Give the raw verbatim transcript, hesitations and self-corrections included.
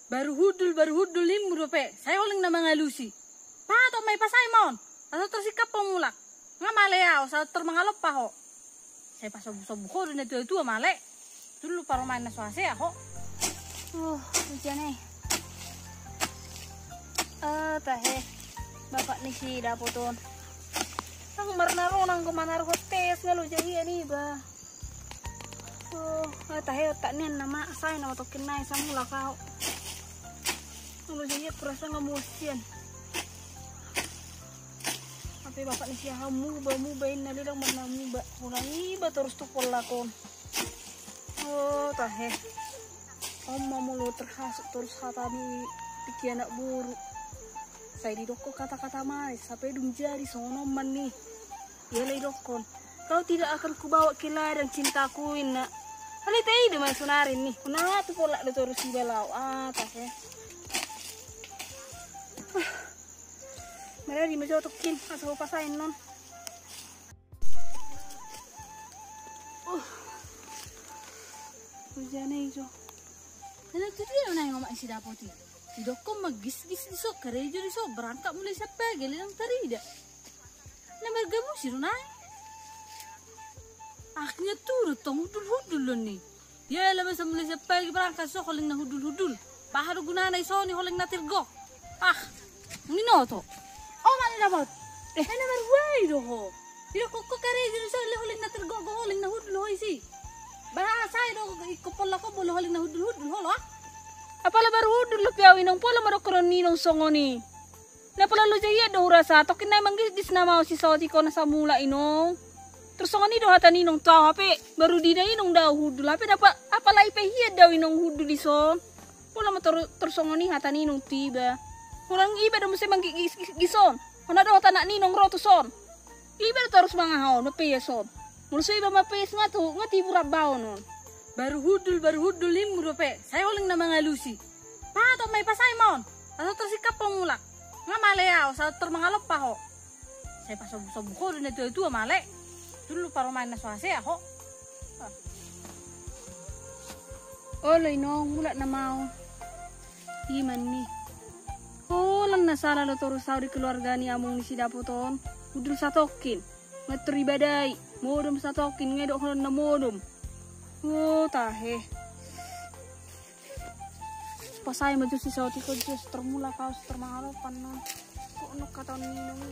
Baru hundul, baru hundul nimmu dope, sai holan na mangalusi. Patok ma i, pasai ma on. Asa tor singkat ho mulak. Nga male ahu, asa tor mangalompa ho. Sai pasombu-sombu ho do na tua-tua male. Dulu parumaen na so hasea ho. Uh, hujan e. Ah, tahe. Bapak ni si Dapot on. Nang marnaronang do manaruhon tes nga loja hian iba. Oh, ah, tahe otak nian nama, sai nama tokkin nai samula kau. Nga loja hian, kurasa nga muas hian. Hape bapak ni si aha muba, muba inna, lelang marna muba. Holan iba torus tu pollak on. Oh, tahe. On ma molo terhasut torus hata ni tingki anak boru. Sai didokkon kata-kata manis, hape dung jadi songon on ma ni. Ia lai didokkon, "Kau tidak akan kubawa ke ladang cintaku," inna. Alai taida ma sonari ni. Unang tu pollak do torus iba laho. Ah, tahe. Ah. Maradi ma jo tokkin, asa hupasae annon. Uh. Hujan e jo. Nang tu dia nai omak ni si Dapot i. Didokkon ma gisgis dison, karejo dison, berangkat mulai sian pagi, lelang tarida. Na margamusi do nai. Akhirna tu do tong hundul-hundul do ni. Ia, laho masa mulai sian pagi berangkat so holan na hundul-hundul. Baha do gunana i songon i holan na tirgok. Ah, nang inoto. Omak ni Dapot. Eh. Ai na marbuai do ho. Didokkon ho karejo dison, le holan na tirgok, holan na hundul ho disi. Baha sai do ingkon pollak on molo holan na hundul-hundul ho lo, ah. Apala baru hundul dope ahu inong, pola ma dohonon ni inong songon i. Na pola loja hian do hurasa, tokkin nai manggisgis nama ho sisaotik ho na samula inong. Tor songon i do hata ni inong tu ahu, hape baru diida inong do ahu hundul, hape na pa-, apalai pe hian do ahu inong hundul dison. Pola ma tor, tor songon i hata ni inong tu iba. Holan iba do muse manggisgis on. Hona dohot anak ni inong ro tuson. Iba do torus mangaha on, mapeyas on. Molo so iba mapeyas nga tu, nga tibu rambaon on. Baru hundul, baru hundul nimmu dope, sai holan na mangalusi. Patok ma i, pasai ma on. Asa tor singkat ho mulak. Nga male ahu, asa tor mangalompa ho. Sai pasombu-sombu ho do na tua-tua male. Dulu parumaen na so hasea ho. Olo inong, mulak nama ahu. I ma ni. Holan na sala do torus ahu di keluarga ni among ni si Dapot on. Hundul satongkin. Nga tor ibadai. Modom satongkin, nga didok holan na modom. Oh, tahe. Pasai ma jo sisaotik ho jo, tor mulak ahu, tor mangalompa annon. Kok nok kata ni inong i.